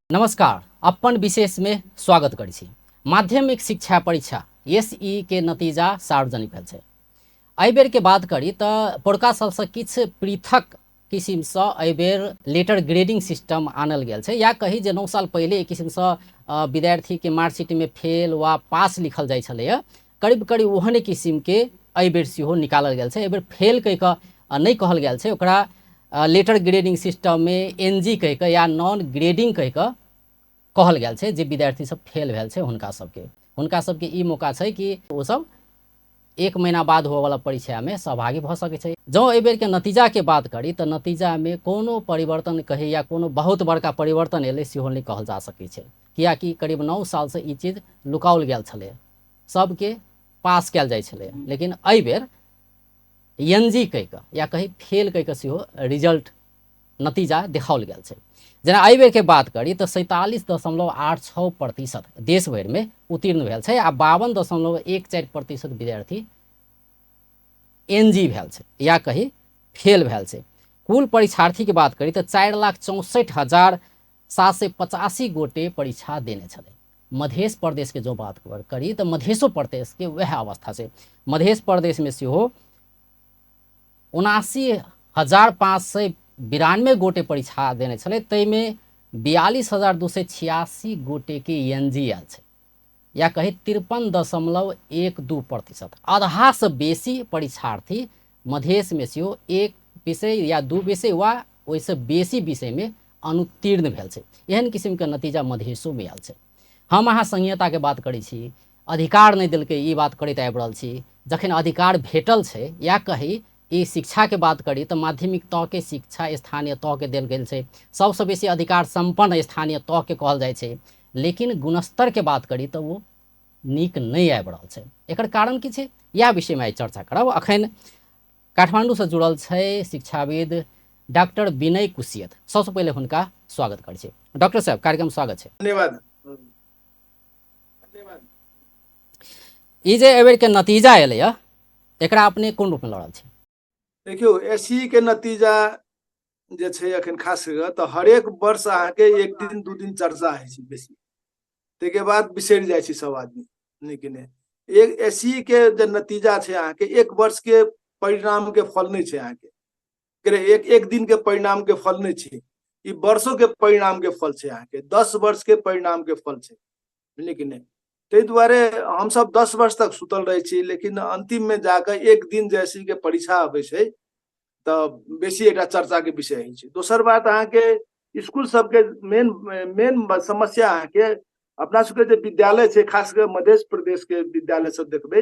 नमस्कार, अपन विशेष में स्वागत करै छी। माध्यमिक शिक्षा परीक्षा एसई के नतीजा सार्वजनिक भेल छै। एहि बेर के बात करी तऽ पौरका सालसँ किछु पृथक किसिमसँ एहि बेर लेटर ग्रेडिंग सिस्टम आनल गेल छै, या कही जे 9 साल पहिले एहि किसिमसँ विद्यार्थीके मार्कशीटमे फेल वा पास लिखल जाइ छलैए, करीब करीब ओहने किसिमके एहि बेर सेहो निकालल गेल छै। एहि बेर फेल कहि कऽ नहि कहल गेल छै, ओकरा लेटर ग्रेडिंग सिस्टममे एन जी कहि कऽ या नॉन ग्रेडिंग कहि कऽ कहल गेल छै। जे विद्यार्थी सब फेल भेल छै हुनका सबके ई मौका छै कि ओ सब 1 महीना बाद होबऽवला परीक्षामे सहभागी भऽ सकै छै। जँ एहि बेरके नतीजाके बात करी तऽ नतीजामे कोनो परिवर्तन कही या कोनो बहुत बड़का परिवर्तन एलै सेहो नहि कहल जा सकै छै, कियाकि करीब 9 सालसँ ई चीज लुकाओल गेल छलै, सबके पास कयल जाइ छलै। लेकिन एहि बेर एन जी कहि कऽ या कही फेल कहि कऽ सेहो रिजल्ट नतीजा देखाओल गेल छै। जेना एहि बेरके बात करी तऽ 47.86% देश भरिमे उत्तीर्ण भेल छै आ 52.14% विद्यार्थी एन जी भेल छै या कही फेल भेल छै। कुल परीक्षार्थीके बात करी तऽ 4,64,785 गोटे परीक्षा देने छलै। मध्य प्रदेशके जो बात करी तऽ मधेशो प्रदेशके वएह अवस्था छै। मध्य प्रदेशमे सेहो 79,592 गोटे परीक्षा देने छलै, ताहिमे 42,286 गोटेके एन जी आयल छै या कही 53.12%, आधासँ बेसी परीक्षार्थी मधेशमे सेहो एक विषय या 2 विषय वा ओहिसँ बेसी विषयमे अनुत्तीर्ण भेल छै। एहन किसिमके नतीजा मधेशोमे आयल छै। हम अहाँ संहिताके बात करै छी, अधिकार नहि देलकै ई बात करैत आबि रहल छी। जखन अधिकार भेटल छै या कही ई शिक्षाके बात करी तऽ माध्यमिक तहके शिक्षा स्थानीय तहके देल गेल छै, सबसँ बेसी अधिकार सम्पन्न स्थानीय तहके कहल जाइ छै, लेकिन गुणस्तरके बात करी तऽ ओ नीक नहि आबि रहल छै। एकर कारण की छै, इएह विषयमे आइ चर्चा करब। अखन काठमाण्डूसँ जुड़ल छै शिक्षाविद डॉक्टर विनय कुसियत। सबसँ पहिले हुनका स्वागत करै छी। डॉक्टर साहब, कार्यक्रम स्वागत छै। धन्यवाद। ई जे एहि बेरके नतीजा एलैए एकरा अपने कोन रूपमे लऽ रहल छी? देखियौ, एस के नतीजा जे छै अखन खास कऽ तऽ हरेक वर्ष अहाँके 1 दिन 2 दिन चर्चा होइ छै बेसी, ताहिके बाद बिसरि जाइ छै सब आदमी। नहि कि नहि, एक एस के जे नतीजा छै अहाँके 1 वर्ष के परिणाम के फल नहि छै, अहाँके एक दिन के परिणाम के फल नहि छै, ई वर्षों के परिणाम के फल छै, अहाँके 10 वर्ष के परिणाम के फल छै, बुझलियै कि नहि? ताहि दुआरे हमसब 10 वर्ष तक सुतल रहै छी, लेकिन अंतिम में जाकऽ 1 दिन जे एस के परीक्षा अबै छै तऽ बेसी एकटा चर्चा के विषय होइ छै। दोसर बात, अहाँके स्कूल सबके मेन मेन समस्या अहाँके अपना सबके जे विद्यालय छै, खास कऽ मध्य प्रदेश के विद्यालय सब देखबै,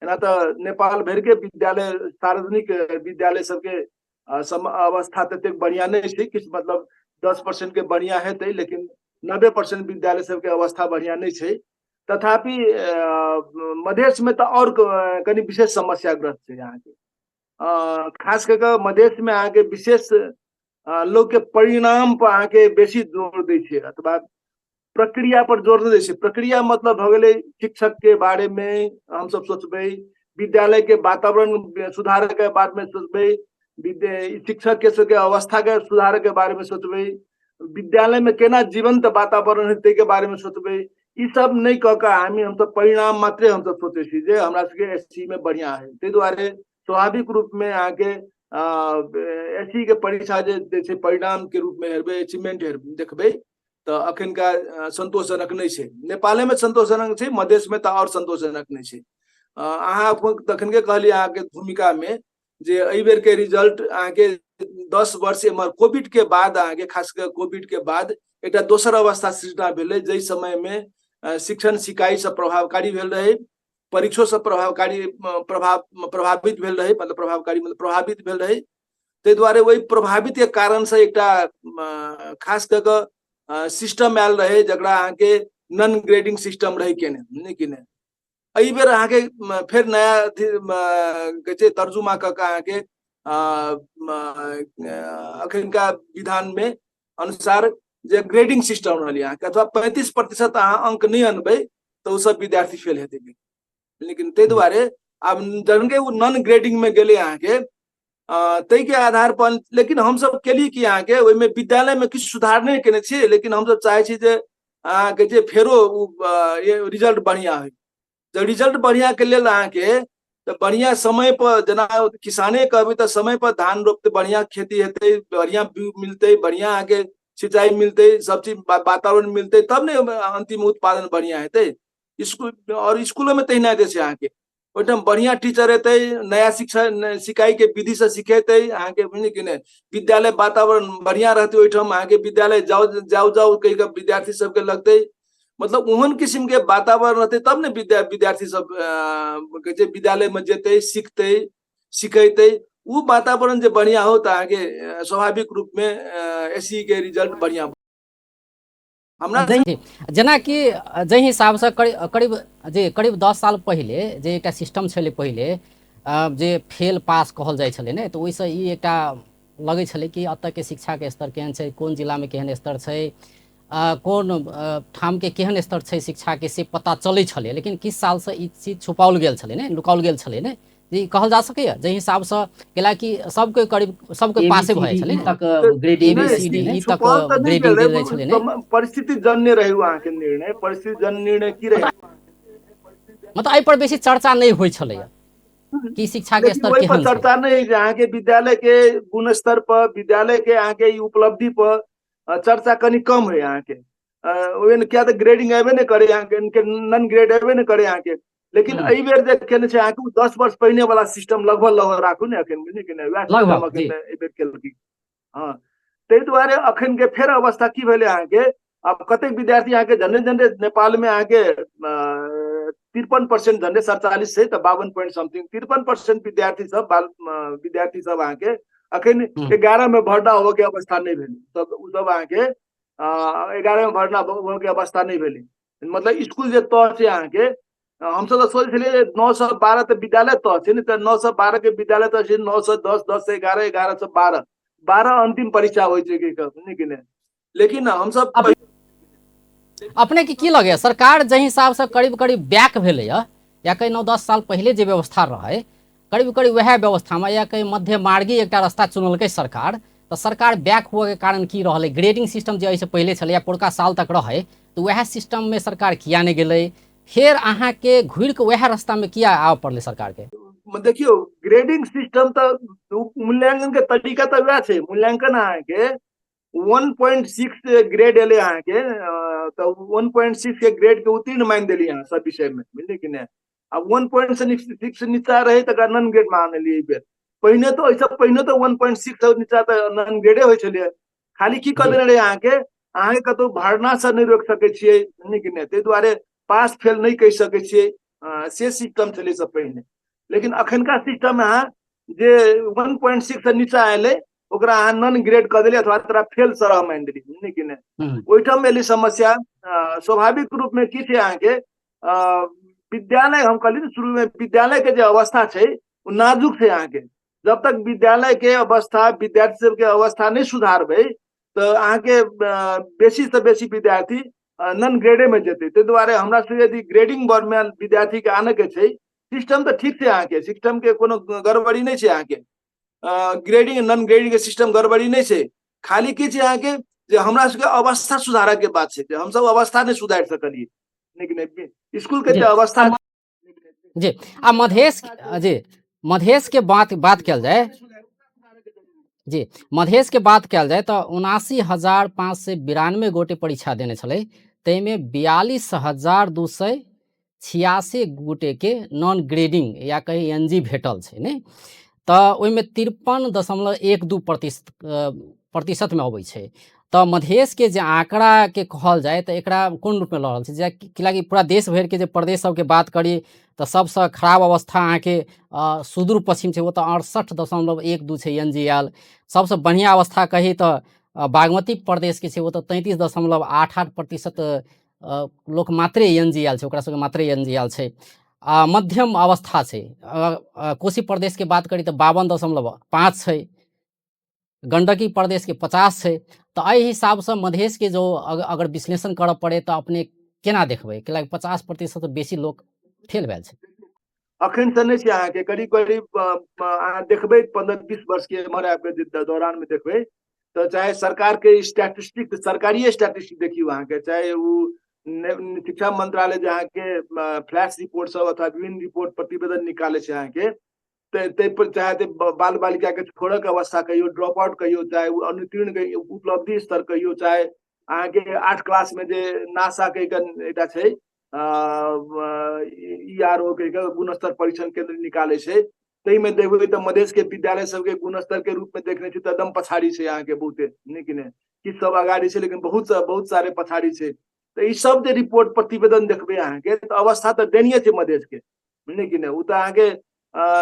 एना तऽ नेपाल भरि के विद्यालय सार्वजनिक विद्यालय सबके अवस्था ततेक बढ़िया नहि छै, किछु मतलब 10% के बढ़िया हेतै, लेकिन 90% विद्यालय सबके अवस्था बढ़िया नहि छै। तथापि मधेशमे तऽ आओर कनि विशेष समस्याग्रस्त छै अहाँके। खास कऽ कऽ मधेशमे अहाँके विशेष लोकके परिणाम पर अहाँके बेसी जोर दै छै अथवा प्रक्रिया पर जोर नहि दै छै। प्रक्रिया मतलब भऽ गेलै शिक्षक के बारे मे हमसब सोचबै, विद्यालय के वातावरण सुधार के बारे में सोचबै, शिक्षक के सबके अवस्था के सुधार के बारे में सोचबै, विद्यालय में केना जीवंत वातावरण हेतै के बारे में सोचबै। ई सब नहि कऽ कऽ हमसब परिणाम मात्रे हमसब सोचै छी जे हमरा सबके एस सी में बढ़िया है। ताहि दुआरे स्वाभाविक रूप में अहाँके एस सी के परीक्षा जे छै परिणाम के रूप में हेरबै, अचीवमेंट देखबै तऽ अखनका संतोषजनक नहि छै। नेपाले में संतोषजनक छै, मधेश में तऽ आओर संतोषजनक नहि छै। अहाँ तखन के कहलियै अहाँके भूमिका में जे एहि बेर के रिजल्ट अहाँके 10 वर्ष एम्हर कोविड के बाद अहाँके खास कऽ कोविड के बाद एकटा दोसर अवस्था सृजना भेलै, जाहि समय में शिक्षण सिकाइ सब प्रभावकारी भेल रहै, परीक्षो सब प्रभावकारी प्रभावित भेल रहै, मतलब प्रभावकारी मतलब प्रभावित भेल रहै। ताहि दुआरे ओहि प्रभावित के कारण से एकटा खास कऽ कऽ सिस्टम आयल रहै जकरा अहाँके नॉन ग्रेडिंग सिस्टम रहै केने, नहि कि नहि। एहि बेर अहाँके फेर नया अथी कहै छै तर्जुमा कऽ कऽ अहाँके अखनका विधान में अनुसार जे ग्रेडिंग सिस्टम रहलै अहाँके, अथवा 35% अहाँ अंक नहि अनबै तऽ ओ सब विद्यार्थी फेल हेतै। लेकिन ताहि दुआरे आब जखन के ओ नॉन ग्रेडिंग में गेलै अहाँके ताहिके आधार पर। लेकिन हमसब केली कि अहाँके ओहिमे विद्यालयमे किछु सुधार नहि केने छियै, लेकिन हमसब चाहै छी जे अहाँके जे फेरो रिजल्ट बढ़िआँ होइ। तऽ रिजल्ट बढ़िआँ के लेल अहाँके तऽ बढ़िआँ समय पर, जेना किसाने कहबै तऽ समय पर धान रोपतै, बढ़िआँ खेती हेतै, बढ़िआँ बीज मिलतै, बढ़िआँ अहाँके सिंचाई मिलतै, सब चीज वातावरण मिलतै, तब ने अंतिम उत्पादन बढ़िआँ हेतै। स्कूल आओर स्कूलोमे तहिना जे छै अहाँके ओहिठाम बढ़िआँ टीचर एतै, नया शिक्षा सिखाइके विधिसँ सिखेतै अहाँके, बुझलियै कि नहि? विद्यालय वातावरण बढ़िआँ रहतै ओहिठाम, अहाँके विद्यालय जाउ जाउ जाउ कहि कऽ विद्यार्थी सबके लगतै। मतलब ओहन किसिमके वातावरण रहतै तब ने विद्यार्थी सब कहै छै विद्यालयमे जेतै, सिखतै, सिखेतै। ओ वातावरण जे बढ़िआँ हो तऽ अहाँके स्वाभाविक रूपमे एस सी के रिजल्ट बढ़िआँ। हमरा जेनाकि जाहि हिसाबसँ करीब करीब जे करीब 10 साल पहिले जे एकटा सिस्टम छलै पहिले, जे फेल पास कहल जाइ छलै ने, तऽ ओहिसँ ई एकटा लगै छलै कि एतऽके शिक्षाके स्तर केहन छै, कोन जिलामे केहन स्तर छै, कोन ठामके केहन स्तर छै शिक्षाके, से पता चलै छलै। लेकिन किछु सालसँ ई चीज छुपाओल गेल छलै ने, नुकाओल गेल छलै ने, ई कहल जा सकैए जाहि हिसाबसँ कैलाकि सबके करीब सबके पासे भऽ जाइ छलै तक grade A B C D E तक ग्रेडिंग देल जाइ छलै ने। परिस्थिति जन्य रहै अहाँके निर्णय, परिस्थिति जन्य निर्णय की रहै, मतलब एहि पर बेसी चर्चा नहि होइ छलैया कि शिक्षा के स्तर केहन छै। चर्चा नहि जे अहाँके विद्यालय के गुणस्तर पर, विद्यालय के अहाँके ई उपलब्धि पर चर्चा कनि कम है अहाँके। ओहिमे किया तऽ ग्रेडिंग एबे नहि करे अहाँके, नन ग्रेड एबे नहि करे अहाँके। लेकिन एहि बेर जे केने छै अहाँके 10 वर्ष पहिने वाला सिस्टम लगभग लगभग राखू ने अखन, बुझलियै कि नहि, वएह सिस्टम अखन एहि बेर केलकै। हँ, ताहि दुआरे अखन के फेर अवस्था की भेलै अहाँके, आब कतेक विद्यार्थी अहाँके झन्डे झन्डे नेपालमे अहाँके 53% झन्डे 47 छै तऽ 52 पॉइंट समथिंग 53% विद्यार्थी सब बाल विद्यार्थी सब अहाँके अखन 11 मे भर्ना होबऽ के अवस्था नहि भेलै। तब ओ सब अहाँके 11 मे भर्ना होबऽ के अवस्था नहि भेलै। मतलब स्कूल जे तह छै अहाँके, हमसब तऽ सोचै छलियै 9 से 12 तऽ विद्यालय तह छै ने, तऽ 9 से 12 के विद्यालय तह छै, 9 से 10, 10 से 11, 11 से 12, 12 अंतिम परीक्षा होइ छै कि नहि। लेकिन हमसब अपने के की लगैया सरकार जाहि हिसाबसँ करीब करीब बैक भेलैया, या कहीं 9-10 साल पहिले जे व्यवस्था रहै करीब करीब वएह व्यवस्थामे, या कहीं मध्यमार्गी एकटा रास्ता चुनलकै सरकार, तऽ सरकार बैक हुअके कारण की रहलै? ग्रेडिंग सिस्टम जे एहिसँ पहिले छलै या पुरका साल तक रहै, तऽ वएह सिस्टममे सरकार किया नहि गेलै? फेर अहाँके घुरि कऽ वएह रास्तामे किया आबऽ पड़लै सरकारके? देखियौ, ग्रेडिंग सिस्टम तऽ मूल्यांकन के तरीका तऽ वएह छै। मूल्यांकन अहाँके 1.6 ग्रेड एलै अहाँके, तऽ 1.6 के ग्रेड के उत्तीर्ण मानि देलियै अहाँ सब विषयमे, बुझलियै कि नहि? आ 1.6 नीचा रहै तकरा नन ग्रेड मानलियै एहि बेर। पहिने तऽ ओहिसँ पहिने तऽ 1.6 नीचा तऽ नन ग्रेडे होइ छलै। खाली की कऽ देने रहै अहाँके, अहाँके कतहु भरनासँ नहि रोकि सकै छियै, बुझलियै कि नहि? ताहि दुआरे पास फेल नहि कहि सकै छियै, से सिस्टम छलै सब पहिने। लेकिन अखनका सिस्टम अहाँ जे 1.6 नीचा एलै ओकरा अहाँ नन ग्रेड कऽ देलियै अथवा तोरा फेल सरह मानि देलियै, बुझलियै कि नहि? ओहिठाम एलै समस्या। स्वाभाविक रूपमे की छै अहाँके, विद्यालय हम कहली ने शुरूमे, विद्यालय के जे अवस्था छै ओ नाजुक छै अहाँके। जब तक विद्यालय के अवस्था, विद्यार्थी सबके अवस्था नहि सुधारबै तऽ अहाँके बेसी से बेसी विद्यार्थी नन ग्रेडे में जेतै। ताहि दुआरे हमरा सबके यदि ग्रेडिंग बोर्ड में विद्यार्थी के आनऽ के छै, सिस्टम तऽ ठीक छै अहाँके, सिस्टम के कोनो गड़बड़ी नहि छै अहाँके, ग्रेडिंग नन ग्रेडिंग के सिस्टम गड़बड़ी नहि छै। खाली की छै अहाँके जे हमरा सबके अवस्था सुधारऽ के बात छै, जे हमसब अवस्था नहि सुधारि सकलियै। लेकिन स्कूल के जे अवस्था जी। आ मधेश जी, मधेश के बात बात कयल जाय जी, मधेश के बात कयल जाय तऽ 79,592 गोटे परीक्षा देने छलै, ताहिमे 42,286 गोटेके नॉन ग्रेडिंग या कही एन जी भेटल छै ने, तऽ ओहिमे 53.12 प्रतिशतमे अबै छै। तऽ मधेशके जे आंकड़ाके कहल जाय तऽ एकरा कोन रूपमे लऽ रहल छै? जे कैलाकि पूरा देश भरिके जे प्रदेश सबके बात करी तऽ सबसँ खराब अवस्था अहाँके सुदूर पश्चिम छै, ओ तऽ 68.12 छै एन जी आयल। सबसँ बढ़िआँ अवस्था कही तऽ बागमती प्रदेशके छै, ओ तऽ 33.88% लोक मात्रे एन जी आयल छै, ओकरा सबके मात्रे एन जी आयल छै। आ मध्यम अवस्था छै, कोशी प्रदेशके बात करी तऽ 52.5 छै, गंडकी प्रदेशके 50 छै। तऽ एहि हिसाबसँ मधेशके जो अगर विश्लेषण करऽ पड़े तऽ अपने केना देखबै? कैलाकि 50% बेसी लोक फेल भेल छै। अखन तऽ नहि छै अहाँके, करीब करीब अहाँ देखबै 15-20 वर्ष के एम्हर आबि कऽ दौरान मे देखबै तऽ चाहे सरकार के स्टैटिस्टिक, सरकारीय स्टैटिस्टिक देखियौ अहाँके, चाहे ओ शिक्षा मंत्रालय जे अहाँके फ्लैश रिपोर्ट सब अथवा विभिन्न रिपोर्ट प्रतिवेदन निकालै छै अहाँके, ताहि पर चाहे बाल बालिका के छोड़क अवस्था कहियौ, ड्रॉप आउट कहियौ, चाहे ओ अनुत्तीर्ण कहियौ, उपलब्धि स्तर कहियौ, चाहे अहाँके 8 क्लास में जे नासा कहि कऽ एकटा छै ERO कहि कऽ गुणस्तर परीक्षण केंद्र निकालै छै, ताहिमे देखबै तऽ मधेश के विद्यालय सबके गुणस्तर के रूप में देखने छी तऽ एकदम पछाड़ी छै अहाँके, बहुते नहि कि नहि, किछु सब अगाड़ी छै लेकिन बहुत सारे पछाड़ी छै। तऽ ई सब जे रिपोर्ट प्रतिवेदन देखबै अहाँके तऽ अवस्था तऽ दयनीय छै मधेश के, बुझलियै कि नहि। ओ तऽ अहाँके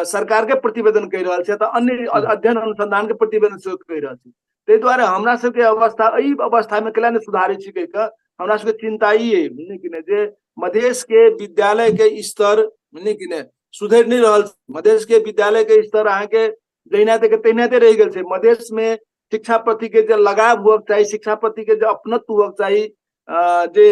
सरकार के प्रतिवेदन कहि रहल छै, तऽ अन्य अध्ययन अनुसंधान के प्रतिवेदन सेहो कहि रहल छै। ताहि दुआरे हमरा सबके अवस्था एहि अवस्था मे केला नहि सुधारै छी कहि कऽ हमरा सबके चिन्ता ई अइ, बुझलियै कि नहि, जे मधेश के विद्यालय के स्तर, बुझलियै कि नहि, सुधरि नहि रहल। मधेश के विद्यालय के स्तर अहाँके जहिना ते तहिना रहि गेल छै। मधेश मे शिक्षा प्रति के जे लगाव हुअक चाही, शिक्षा प्रति के जे अपनत्व हुअक चाही, जे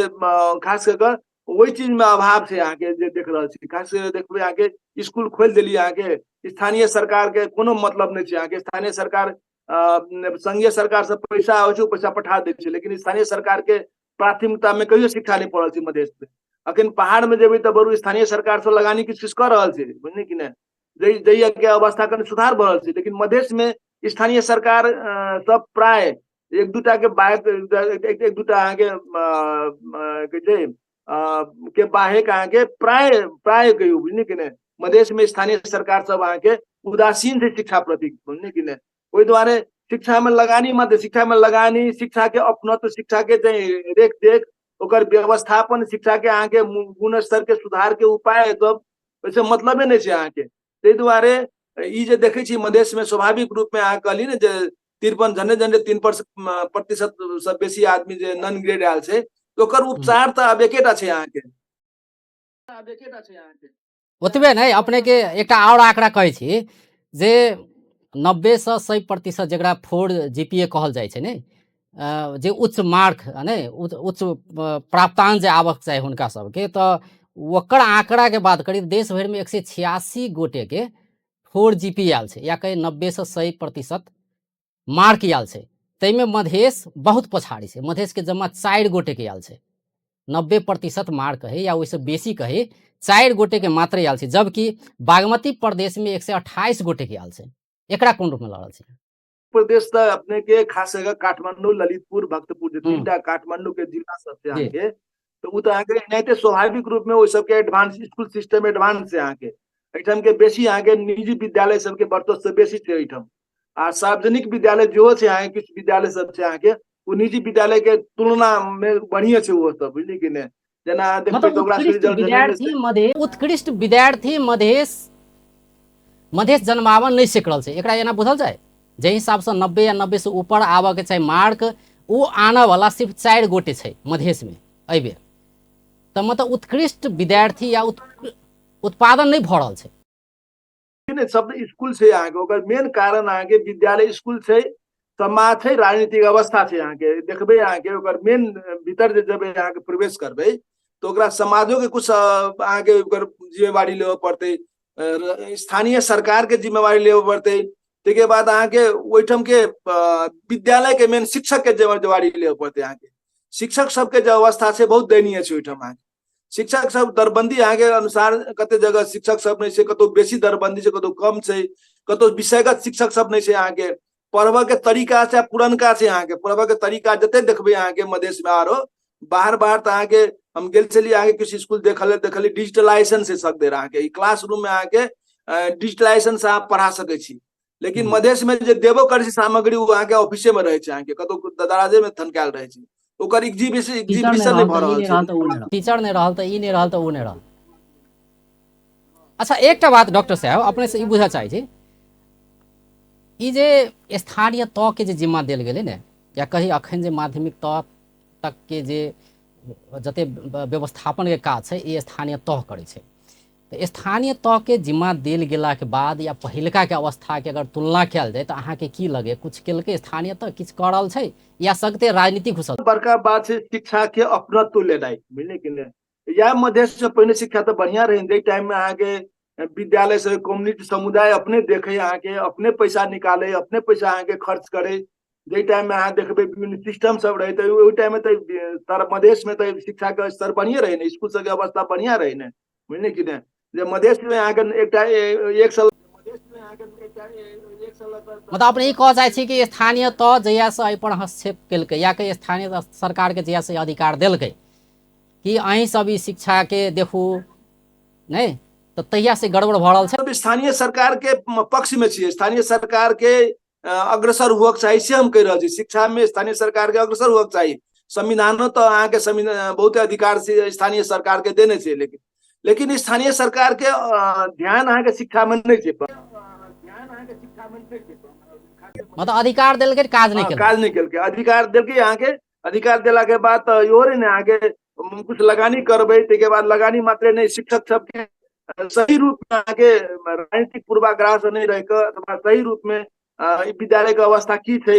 खास कऽ कऽ ओहि चीज मे अभाव छै अहाँके, जे देख रहल छी। खास कऽ देखबै अहाँके स्कूल खोलि देलियै अहाँके, स्थानीय सरकार के कोनो मतलब नहि छै अहाँके। स्थानीय सरकार संघीय सरकार से पैसा आबै छै, ओ पैसा पठा दै छै, लेकिन स्थानीय सरकार के प्राथमिकता मे कहियो शिक्षा नहि पड़ल छै मधेश मे। अखन पहाड़ मे जेबै तऽ बरू स्थानीय सरकार से लगानी किछु किछु कऽ रहल छै, बुझलियै कि नहि, जहिया के अवस्था कनि सुधार भऽ रहल छै। लेकिन मधेश मे स्थानीय सरकार सब प्राय एक दूटा के बाहेक, एक दूटा अहाँके कहै छै के बाहेक अहाँके प्राय प्राय कहियौ, बुझलियै कि नहि, मधेश मे स्थानीय सरकार सब अहाँके उदासीन छै शिक्षा प्रति, बुझलियै कि नहि। ओहि दुआरे शिक्षा मे लगानी मात्र, शिक्षा मे लगानी, शिक्षा के अपनत्व, शिक्षा के रेख देख, ओकर व्यवस्थापन, शिक्षा के अहाँके गुण स्तर के सुधार के उपाय सब ओहिसँ मतलबे नहि छै अहाँके। ताहि दुआरे ई जे देखै छी मधेश मे स्वाभाविक रूप मे अहाँ कहली ने जे 53 झंडे झंडे 3% से बेसी आदमी जे नन ग्रेड आयल छै, ओकर उपचार तऽ आब एकेटा छै अहाँके, आब एकेटा छै अहाँके। ओतबे नहि, अपने के एकटा आओर आंकड़ा कहै छी जे 90 से 100% जकरा 4 GPA कहल जाइ छै ने, जे उच्च मार्क ने, उच्च प्राप्तांक जे आबक चाही हुनका सबके, तऽ ओकर आंकड़ाके बात करी देश भरिमे 186 गोटेके 4 GPA आयल छै, या कही 90 से 100% मार्क आयल छै। ताहिमे मधेश बहुत पछाड़ी छै, मधेशके जमा 4 गोटेके आयल छै, 90% मार्क है या ओहिसँ बेसी कही 4 गोटेके मात्र आयल छै, जबकि बागमती प्रदेशमे 128 गोटेके आयल छै। एकरा कोन रूपमे लऽ रहल छै? प्रदेश तऽ अपने के खास कऽ काठमांडू, ललितपुर, भक्तपुर जे 3टा काठमांडू के जिला सब छै अहाँके, तऽ ओ तऽ अहाँके एनाहिते स्वाभाविक रूप में ओहि सबके एडवांस स्कूल सिस्टम एडवांस छै अहाँके। एहिठाम के बेसी अहाँके निजी विद्यालय सबके वर्चस्व बेसी छै एहिठाम, आ सार्वजनिक विद्यालय जेहो छै अहाँके, किछु विद्यालय सब छै अहाँके, ओ निजी विद्यालय के तुलना में बढ़िया छै ओहो सब, बुझलियै कि नहि। जेना अहाँ देखबै तऽ ओकरा उत्कृष्ट विद्यार्थी मधेश जन्मावन नहि सकल छै, एकरा एना बुझल जाय जाहि हिसाबसँ 90 या 90 से ऊपर आबऽके चाही मार्क, ओ आनऽ वाला सिर्फ 4 गोटे छै मधेशमे एहिबेर। तऽ मतलब उत्कृष्ट विद्यार्थी या उत्पादन नहि भऽ रहल छै। नहि, सब स्कूल छै अहाँके, ओकर मेन कारण अहाँके विद्यालय स्कूल छै, समाज छै, राजनीतिक अवस्था छै अहाँके। देखबै अहाँके ओकर मेन भीतर जे जेबै अहाँके प्रवेश करबै तऽ ओकरा समाजोके कुछ अहाँके ओकर जिम्मेवारी लेबऽ पड़तै, स्थानीय सरकार के जिम्मेवारी लेबऽ पड़तै, ताहिके बाद अहाँके ओहिठाम के विद्यालय के मेन शिक्षक के जिम्मेवारी लेबऽ पड़तै। अहाँके शिक्षक सबके जे अवस्था छै बहुत दयनीय छै ओहिठाम। अहाँके शिक्षक सब दरबंदी अहाँके अनुसार कते जगह शिक्षक सब नहि छै, कतौ बेसी दरबंदी छै, कतौ कम छै, कतौ विषयगत शिक्षक सब नहि छै। अहाँके पढ़बऽ के तरीका छै पुरनका छै, अहाँके पढ़बऽ के तरीका जते देखबै अहाँके मधेश में आरो बाहर बाहर तऽ अहाँके हम गेल छलियै अहाँके किछु स्कूल देखल, देखलियै डिजिटलाइजेशन से सकदे अहाँके ई क्लासरूम में अहाँके डिजिटलाइजेशन से अहाँ पढ़ा सकै छी, लेकिन मधेश में जे देबो करै छै सामग्री ओ अहाँके ऑफिसे में रहै छै, अहाँके कतौ दराजे में थनकायल रहै छै, ओकर एग्जीबिशन नहि भऽ रहल छै। टीचर नहि रहल तऽ ई नहि रहल तऽ ओ नहि रहल। अच्छा एकटा बात डॉक्टर साहब अपने से ई बुझऽ चाहै छी, ई जे स्थानीय तह के जे जिम्मा देल गेलै ने, या कही अखन जे माध्यमिक तह तक के जे जते व्यवस्थापन के काज छै ई स्थानीय तह करै छै, तऽ स्थानीय तह के जिम्मा देल गेलाके बाद या पहिलका के अवस्था के अगर तुलना कयल जाय तऽ अहाँके की लगे, कुछ केलकै स्थानीय तह, किछु कऽ रहल छै या सगते राजनीति घुसल? बड़का बात छै शिक्षा के अपनत्व लेनाइ, बुझलियै कि नहि। या मधेश से पहिने शिक्षा तऽ बढ़िया रहै, जाहि टाइम में अहाँके विद्यालय से कम्युनिटी समुदाय अपने देखे, अहाँके अपने पैसा निकाले, अपने पैसा अहाँके खर्च करे। जाहि टाइम में अहाँ देखबै विभिन्न सिस्टम सब रहे, तऽ ओहि टाइम में तऽ तर मधेश में तऽ शिक्षा के स्तर बढ़िए रहे ने, स्कूल सबके अवस्था बढ़िया रहे ने, बुझलियै कि नहि। जे मधेश में अहाँके एकटा एक साल मतलब अपने ई कहऽ चाहै छी कि स्थानीय तह जहियासँ एहिपर हस्तक्षेप केलकै या कि स्थानीय सरकारके जहियासँ अधिकार देलकै कि अहीं सब ई शिक्षाके देखू नहि, तऽ तहिया से गड़बड़ भऽ रहल छै। स्थानीय सरकार के पक्ष में छियै, स्थानीय सरकार के अग्रसर हुअक चाही से हम कहि रहल छी। शिक्षा में स्थानीय सरकार के अग्रसर हुअक चाही। संविधानो तऽ अहाँके संविधान बहुते अधिकार से स्थानीय सरकार के देने छै, लेकिन लेकिन स्थानीय सरकार के ध्यान अहाँके शिक्षा में नहि छै। मतलब अधिकार देलकै, काज नहि केलकै। काज नहि केलकै, अधिकार देलकै अहाँके, अधिकार देला के बाद तऽ इहो रहे ने अहाँके कुछ लगानी करबै, ताहिके बाद लगानी मात्रे नहि, शिक्षक सबके सही रूप में अहाँके राजनीतिक पूर्वाग्रह से नहि रहि कऽ अथवा सही रूप में विद्यालय के अवस्था की छै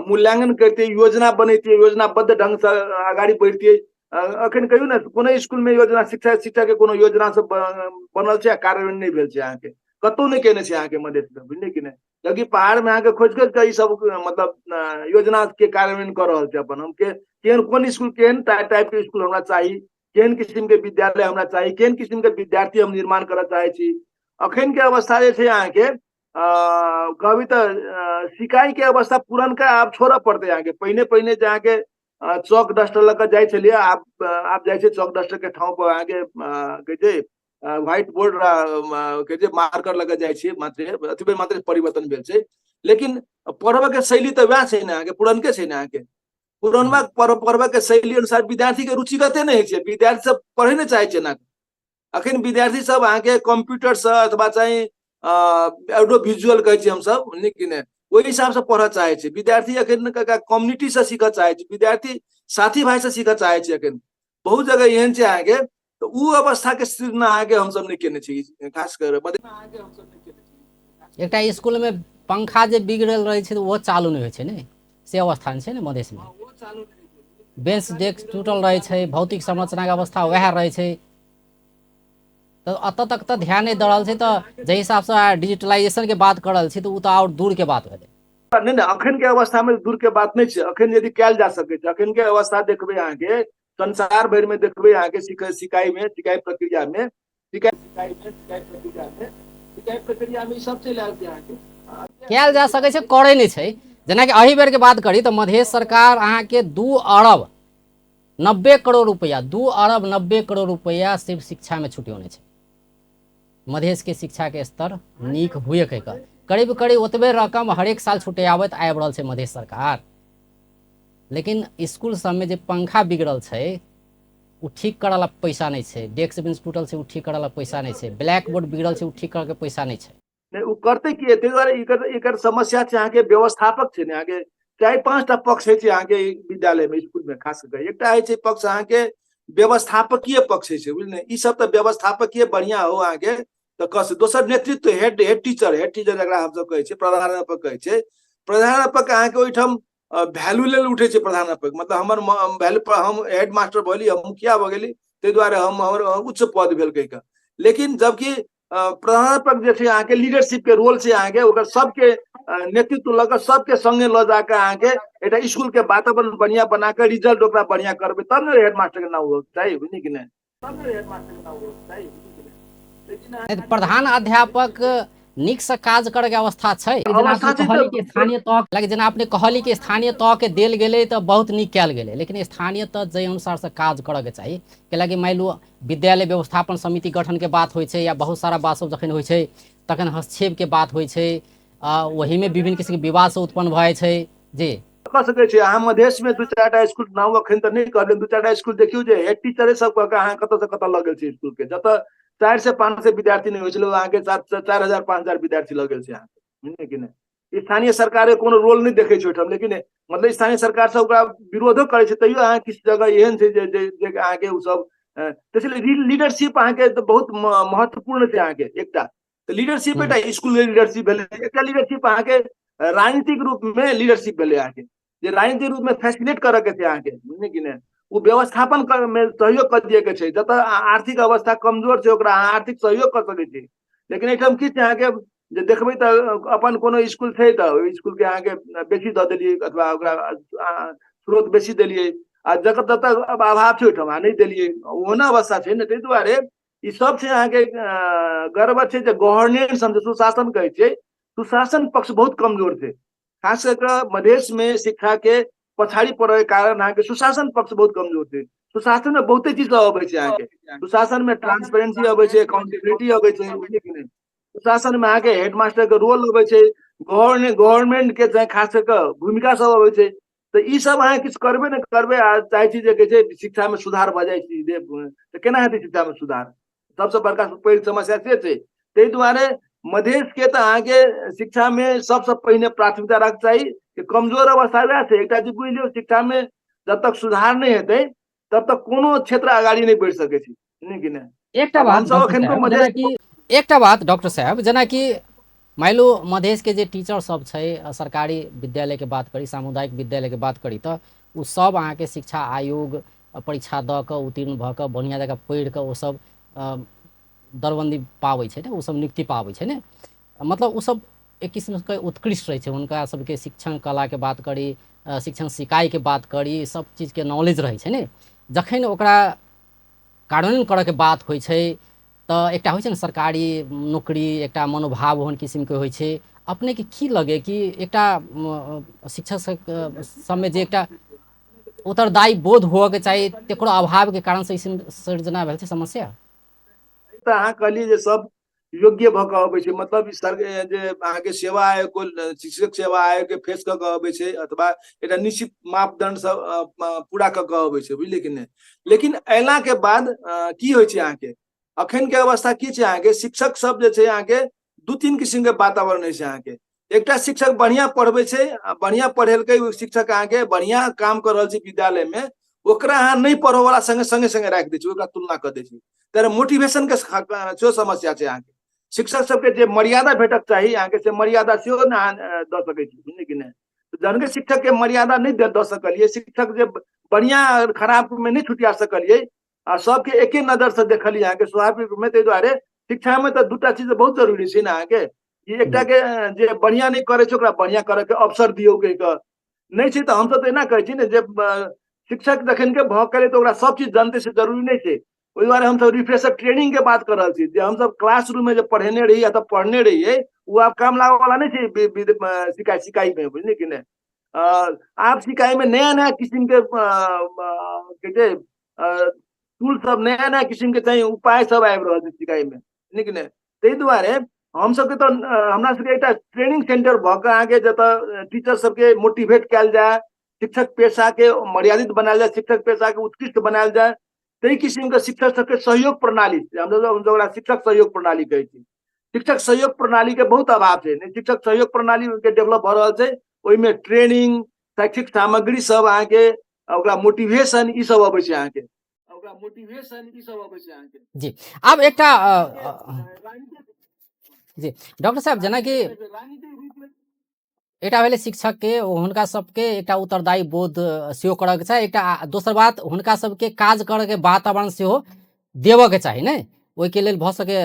मूल्यांकन करतियै, योजना बनैतियै, योजनाबद्ध ढंग से अगाडि बढ़तियै। अखन कहियौ ने कोनो स्कूल में योजना शिक्षा शिक्षा के कोनो योजना सब बनल छै आ कार्यान्वयन नहि भेल छै, अहाँके कतौ नहि केने छै अहाँके मधेश में, बुझलियै कि नहि। जबकि पहाड़ में अहाँके खोजि खोजि कऽ ई सब मतलब योजना के कार्यान्वयन कऽ रहल छै अपन। हम के केहन कोन स्कूल केहन टाइप के स्कूल हमरा चाही, केहन किसिम के विद्यालय हमरा चाही, केहन किसिम के विद्यार्थी हम निर्माण करऽ चाहै छी। अखन के अवस्था जे छै अहाँके कहबी तऽ सिकाई के अवस्था पुरनका आब छोड़ऽ पड़तै अहाँके। पहिने पहिने जे अहाँके चौक डस्टर लऽ कऽ जाइ छलियै, आब आब जाइ छै चौक डस्टर के ठाउँ पर अहाँके कहै छै व्हाइट बोर्ड कहै छै मार्कर लऽ कऽ जाइ छियै, मात्रे अथी मात्रे परिवर्तन भेल छै। लेकिन पढ़बऽ के शैली तऽ वएह छै ने अहाँके, पुरनके छै ने अहाँके। पुरनवा पढ़बऽ के शैली अनुसार विद्यार्थी के रुचिगते नहि होइ छै, विद्यार्थी सब पढ़े नहि चाहै छै ने। अखन विद्यार्थी सब अहाँके कंप्यूटर से अथवा चाहे ऑडियो विजुअल कहै छियै हमसब, नीक कि नहि, ओहि हिसाब से पढ़ऽ चाहै छै विद्यार्थी। अखन कम्युनिटी से सीखऽ चाहै छै विद्यार्थी, साथी भाई से सीखऽ चाहै छै। अखन बहुत जगह एहन छै अहाँके, तऽ ओ अवस्था के सृजना अहाँके हमसब नहि केने छी, खास कर एकटा स्कूल में पंखा जे बिगड़ल रहै छै तऽ ओहो चालू नहि होइ छै ने, से अवस्था छै ने मधेश में। बेंच डेस्क टूटल रहै छै, भौतिक संरचना के अवस्था वएह रहै छै। तऽ एतऽ तक तऽ ध्यान नहि दऽ रहल छै। तऽ जाहि हिसाबसँ डिजिटलाइजेशन के बात कऽ रहल छी तऽ ओ तऽ आओर दूर के बात भेलै। नहि नहि, अखन के अवस्था में दूर के बात नहि छै। अखन यदि कयल जा सकै छै, अखन के अवस्था देखबै अहाँके संसार भरि में देखबै अहाँके सिकाई में, सिकाई प्रक्रिया में, सिकाई में, सिकाई प्रक्रिया में, सिकाई प्रक्रिया में ई सब चलि आयल छै अहाँके। कयल जा सकै छै, करै नहि छै। जेनाकि एहि बेर के बात करी तऽ मधेश सरकार अहाँके 2 अरब 90 करोड़ रुपैआ, 2 अरब 90 करोड़ रुपैआ सिर्फ शिक्षा में छुटियोने छै, मधेश के शिक्षा के स्तर नीक हुए कहि कऽ। करीब करीब ओतबे रकम हरेक साल छुटियाबैत आबि रहल छै मधेश सरकार। लेकिन स्कूल सबमे जे पंखा बिगड़ल छै ओ ठीक करऽ ला पैसा नहि छै, डेस्क बेंच टूटल छै ओ ठीक करऽ ला पैसा नहि छै, ब्लैक बोर्ड बिगड़ल छै ओ ठीक करऽ के पैसा नहि छै। नहि, ओ करतै की? ताहि दुआरे एकर एकर समस्या छै अहाँके व्यवस्थापक छै ने अहाँके। चारि पाँचटा पक्ष होइ छै अहाँके विद्यालय में, स्कूल में, खास कऽ एकटा होइ छै पक्ष अहाँके व्यवस्थापकीय पक्ष होइ छै, बुझलियै। ई सब तऽ व्यवस्थापकीय बढ़िया हो अहाँके तऽ कस। दोसर नेतृत्व, head head teacher, head teacher जकरा हमसब कहै छियै, प्रधानाध्यापक कहै छै। प्रधानाध्यापक अहाँके ओहिठाम वैल्यू लेल उठै छै प्रधानाध्यापक, मतलब हमर वैल्यू पर हम हेड मास्टर भऽ हम मुखिया भऽ गेली, ताहि दुआरे हम हमर उच्च पद भेल कहि कऽ। लेकिन जबकि प्रधानाध्यापक जे छै अहाँके लीडरशिप के रोल छै अहाँके, ओकर सबके नेतृत्व लऽ कऽ सबके संगे लऽ जाके अहाँके एकटा स्कूल के वातावरण बढ़िया बना कऽ रिजल्ट ओकरा बढ़िया करबै तब ने हेडमास्टर के नाम होबक चाही, बुझली कि नहि, तब ने हेडमास्टर के नाम होबक चाही, बुझली कि नहि। लेकिन प्रधान अध्यापक नीकसँ काज करैके अवस्था छै? जेना अवस्था अपने छै कहली तऽ कि स्थानीय तह, जेना अपने कहली कि स्थानीय तह के देल गेलै तऽ बहुत नीक कयल गेलै, लेकिन स्थानीय तह जाहि अनुसारसँ काज करऽके चाही, कैलाकि मानि लू विद्यालय व्यवस्थापन समिति गठनके बात होइ छै या बहुत सारा बात सब जखन होइ छै तखन हस्तक्षेपके बात होइ छै, ओहिमे विभिन्न किसिमके विवाद सब उत्पन्न भऽ जाइ छै जी। कऽ सकै छी अहाँ मधेश में दू चारिटा स्कूल, नाम अखन तऽ नहि कहब, दू चारिटा स्कूल देखियौ जे हेड टीचरे सब कऽ के अहाँ कतऽ से कतऽ लऽ गेल छै स्कूल के। जतऽ 400 500 विद्यार्थी नहि होइ छलै, अहाँके 4000 5000 विद्यार्थी लऽ गेल छै अहाँके, बुझलियै कि नहि। स्थानीय सरकार के कोनो रोल नहि देखै छै ओहिठाम, लेकिन मतलब स्थानीय सरकार सब ओकरा विरोधो करै छै, तैयो अहाँ किछु जगह एहन छै जे जे जे अहाँके ओ सब। त्यसैले लीडरशिप अहाँके तऽ बहुत महत्वपूर्ण छै अहाँके। एकटा तऽ लीडरशिप एकटा स्कूल लीडरशिप भेलै, एकटा लीडरशिप अहाँके राजनीतिक रूप में लीडरशिप भेलै अहाँके, जे राजनीतिक रूप में फैसिलिटेट करऽ के छै अहाँके, बुझलियै कि नहि। ओ व्यवस्थापन कर में सहयोग कऽ दिअ के छै। जतऽ आर्थिक अवस्था कमजोर छै ओकरा अहाँ आर्थिक सहयोग कऽ सकै छी। लेकिन एहिठाम की छै अहाँके जे देखबै तऽ अपन कोनो स्कूल छै तऽ ओहि स्कूलके अहाँके बेसी दऽ देलियै अथवा ओकरा स्रोत बेसी देलियै, आ जकर जतऽ अभाव छै ओहिठाम अहाँ नहि देलियै, ओहन अवस्था छै ने। ताहि दुआरे ई सब छै अहाँके गड़बड़ छै जे गवर्नेंस हम जे सुशासन कहै छियै, सुशासन पक्ष बहुत कमजोर छै। खास कऽ कऽ मधेश मे शिक्षा के पछाड़ी पड़े के कारण अहाँके सुशासन पक्ष बहुत कमजोर छै। सुशासन में बहुते चीज सब अबै छै अहाँके, सुशासन में ट्रांसपेरेंसी अबै छै, अकाउंटेबिलिटी अबै छै, बुझलियै कि नहि। सुशासन में अहाँके हेडमास्टर के रोल अबै छै, गवर्नमेंट के चाहे खास कऽ कऽ भूमिका सब अबै छै। तऽ ई सब अहाँ किछु करबे ने करबै आ चाहै छी जे कहै छै शिक्षा में सुधार भऽ जाइ छै, तऽ केना हेतै शिक्षा में सुधार? सबसँ बड़का पैघ समस्या से छै। ताहि दुआरे मधेश के तऽ अहाँके शिक्षा में सबसँ पहिने प्राथमिकता राखक चाही कि कमजोर अवस्था वएह छै। एकटा चीज बुझि लियौ, शिक्षा में जब तक सुधार नहि हेतै तब तक कोनो क्षेत्र अगाडि नहि बढ़ि सकै छै, नहि कि नहि? एकटा आब बात हमसब डॉक्टर एखन साहब, मधेश जेनाकि एकटा बात डॉक्टर साहब, जेनाकि मानि लू मधेश के जे टीचर सब छै, सरकारी विद्यालय के बात करी, सामुदायिक विद्यालय के बात करी, तऽ ओ सब अहाँके शिक्षा आयोग परीक्षा दऽ कऽ उत्तीर्ण भऽ कऽ बढ़िआँ जकाँ पढ़ि कऽ ओ सब दरबन्दी पाबै छै ने, ओ सब नियुक्ति पाबै छै ने, मतलब ओ सब एक किस्मके उत्कृष्ट रहै छै। हुनका सबके शिक्षण कलाके बात करी, शिक्षण सिकाइके बात करी, सब चीजके नॉलेज रहै छै ने। जखन ओकरा कार्यान्वयन करऽके बात होइ छै तऽ एकटा होइ छै ने सरकारी नौकरी, एकटा मनोभाव ओहन किसिमके होइ छै। अपनेके की लगे कि एकटा शिक्षक सबमे जे एकटा उत्तरदायी बोध होअके चाही, तकरो अभावके कारण से सृजना भेल छै समस्या? तऽ अहाँ कहलियै जे सब योग्य भऽ कऽ अबै छै, मतलब ई सर जे अहाँके सेवा आयोग, शिक्षक सेवा आयोग के फेस कऽ कऽ अबै छै अथवा एकटा निश्चित मापदंड सब पूरा कऽ कऽ अबै छै, बुझलियै कि नहि। लेकिन अयला के बाद की होइ छै अहाँके अखन के अवस्था की छै अहाँके शिक्षक सब जे छै अहाँके 2-3 किसिम के वातावरण होइ छै अहाँके। एकटा शिक्षक बढ़िया पढ़बै छै, बढ़िया पढ़ेलकै ओ शिक्षक अहाँके बढ़िया काम कर रहल छै विद्यालय में, ओकरा अहाँ नहि पढ़ऽ वाला संगे संगे संगे राखि दै छै, ओकरा तुलना कऽ दै छै। तर मोटिवेशन के सेहो समस्या छै अहाँके। शिक्षक सबके जे मर्यादा भेटक चाही अहाँके से मर्यादा सेहो ने अहाँ दऽ सकै छी, बुझलियै कि नहि। जहन के शिक्षक के मर्यादा नहि दऽ सकलियै, शिक्षक जे बढ़िया खराब में नहि छुटिया सकलियै आ सबके एके नजर से देखलियै अहाँके स्वाभाविक रूपमे। ताहि दुआरे शिक्षा में तऽ दूटा चीज बहुत जरूरी छै ने अहाँके, कि एकटा के जे बढ़िया नहि करै छै ओकरा बढ़िया करऽ के अवसर दियौ कहि कऽ नहि छै। तऽ हमसब तऽ एना कहै छी ने जे शिक्षक जखन के भऽ गेलै तऽ ओकरा सब चीज जनतै से जरूरी नहि छै। ओहि दुआरे हमसब रिफ्रेशर ट्रेनिंग के बात कऽ रहल छी, जे हमसब क्लासरूम में जे पढ़ेने रहियै अथवा पढ़ने रहियै ओ आब काम लागऽ वाला नहि छै सिकाई में, बुझलियै कि नहि। आब सिकाई में नया नया किसिम के कहै छै टूल सब, नया नया किसिम के चाहिँ उपाय सब आबि रहल छै सिकाई में, बुझलियै कि नहि। ताहि दुआरे हमसबके तऽ हमरा सबके एकटा ट्रेनिंग सेंटर भऽ कऽ अहाँके जतऽ टीचर सबके मोटिवेट कयल जाय, शिक्षक पेशा के मर्यादित बनायल जाय, शिक्षक पेशा के उत्कृष्ट बनायल जाय, ताहि किसिम के शिक्षक सबके सहयोग प्रणाली, हमसब ओकरा शिक्षक सहयोग प्रणाली कहै छी। शिक्षक सहयोग प्रणाली के बहुत अभाव छै, नहि शिक्षक सहयोग प्रणाली के डेवलप भऽ रहल छै, ओहिमे ट्रेनिंग, शैक्षिक सामग्री सब अहाँके, ओकरा मोटिवेशन ई सब अबै छै अहाँके, ओकरा मोटिवेशन ई सब अबै छै अहाँके। जी, आब एकटा जी डॉक्टर साहब, जेनाकि एकटा भेलै शिक्षकके हुनका सबके एकटा उत्तरदायी बोध सेहो करऽके चाही, एकटा दोसर बात हुनका सबके काज करऽके वातावरण सेहो देबऽके चाही ने। ओहिके लेल भऽ सकै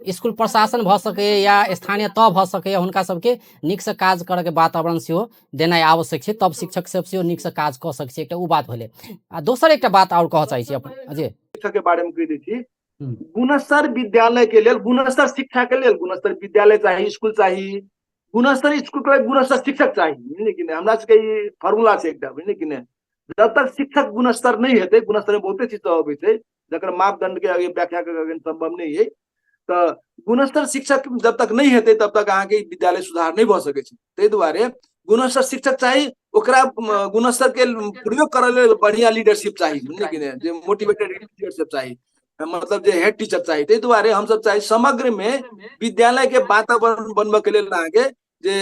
इसकुल प्रशासन भऽ सकैए या स्थानीय तह भऽ सकैए, हुनका सबके नीकसँ काज करऽके वातावरण सेहो देनाइ आवश्यक छै, तब शिक्षक सब सेहो नीकसँ काज कऽ सकै छै। एकटा ओ बात भेलै। आ दोसर एकटा बात आओर कहऽ चाहै छी अपन जी शिक्षक के बारे में कहि दै छी, गुणस्तर विद्यालय के लेल, गुणस्तर शिक्षा के लेल गुणस्तर विद्यालय चाही, स्कूल चाही, गुणस्तर स्कूल के लेल गुणस्तर शिक्षक चाही, बुझलियै कि नहि। हमरा सबके ई फॉर्मूला छै एकटा, बुझलियै कि नहि। जब तक शिक्षक गुणस्तर नहि हेतै, गुणस्तर में बहुते चीज सब अबै छै जकर मापदंड के आगे व्याख्या करके संभव नहीं है, तऽ गुणस्तर शिक्षक जब तक नहीं हेतै तब तक अहाँके विद्यालय सुधार नहीं भऽ सकै छै। ताहि दुआरे गुणस्तर शिक्षक चाही, ओकरा गुणस्तर के प्रयोग करऽ लेल बढ़िया लीडरशिप चाही, बुझलियै कि नहि, जे मोटिवेटेड लीडरशिप चाही, मतलब जे हेड टीचर चाही। ताहि दुआरे हमसब चाही समग्र में विद्यालय के वातावरण बनबऽ के लेल अहाँके जे